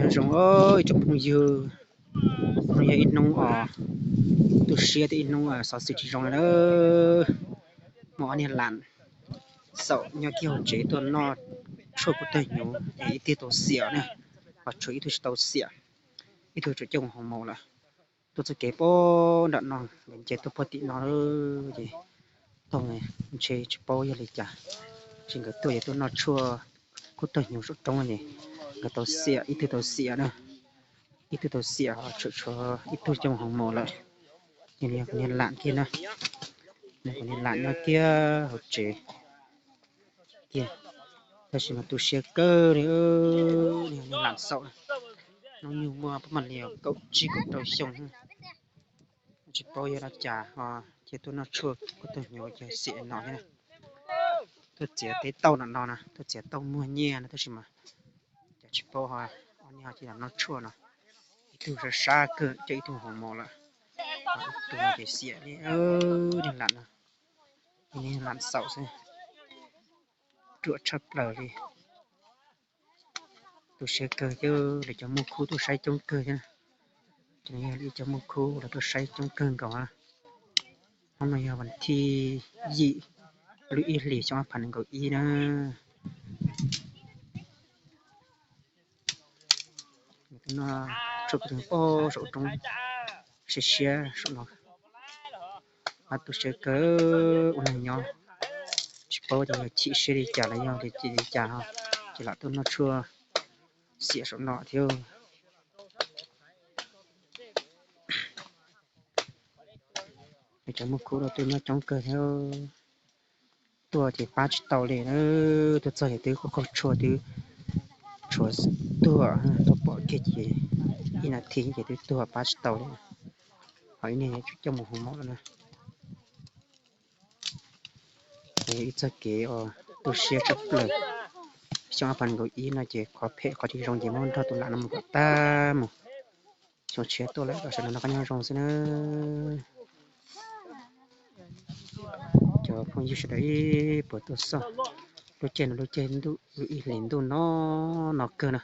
Nyob zoo ib tsoom phooj ywg, hnub no yog ib hnub os, tu siab thiab ib hnub xov xwm tsis zoo li na. Muaj ob niag lam xaum nyob kiag hauv tsev tuaj noj tshuaj kub tag hnyuv es ib tug tau xiam na, ho tshuav ib tug tsis tau xiam, ib tug tseem coj mus hoos maum lawm. Tuaj txoj kev pem nram no, nkawd nce tuaj pog tim no ces taug ntshe tsis paub yog li cas, ces nkawd tuaj ces tuaj noj tshuaj kub tag hnyuv saum roob ces nkawd tau xiam, ib tug tau xiam na, ib tug tau xiam ho tshuav tshuav ib tug coj mus hoos maum lawm. Ces nws yog kuv niag lam kiag na, nws yog kuv niag lam nyob kiag hauv tsev tiag, tab sis mas tu siab kawg li, niag lam xaum na. Hnub nyoog muaj pab mam li kaum tsib kaum rau xyoo, tsis paub yog li cas ho ces tuaj noj tshuaj kub tag hnyuv ces xiam no thiab. Tuaj txiav teb tauj no no na, tuaj txiav tauj muag nyiaj no tab sis mas cas tsis paub ho, ob niag ho cia li noj tshuaj no, ib tug sab sab kawg coj ib tug hoos maum lawm, ho ib tug no ces xiam li, niag lam no, niag lam xaum xwb, ruam tshaj plaws li. Tu siab kawg thiab, lawv cov muaj khub tuaj saib coob kawg thiab. Ces yog li cov muaj khub lawv tuaj saib coob kawg nkaus na. Hnub no yog vas thib yim lub ib hlis xyoo ob phav nees nkaum ib na. Noj tshuaj kub tag hnyuv pem saum roob siab siab saum no, mas tu siab kawg ua neeg nyob, tsis paub tias yog chim siab li cas los yog li cas ho ces lam tuaj noj tshuaj xiam saum no thiab. Cov muaj khub tuaj nyob coob kawg thiab, tuaj ces pab tsis tau li, tuaj txog ces twb qaug qaug tshuaj twb tshuav tuag, tuaj pom kiag ces ib nas this ces twb tuag pab tsis tau li, ho ib niag coj mus hoos maum lawm na. Yog ib txoj kev uas tu siab tshaj plaws. Xyoo ob phav nees nkaum ib no ces qhov phem qhov tsis zoo ces muab nrog tus lam no mus kom tag mus. Xyoo tshiab tuaj lawm los sawv daws noj qab nyob zoo xwb na. Cov phooj ywg sawv daws ib puas tuaj xauj lub caij no, lub caij ntuj ib hlis ntuj no no kawg na.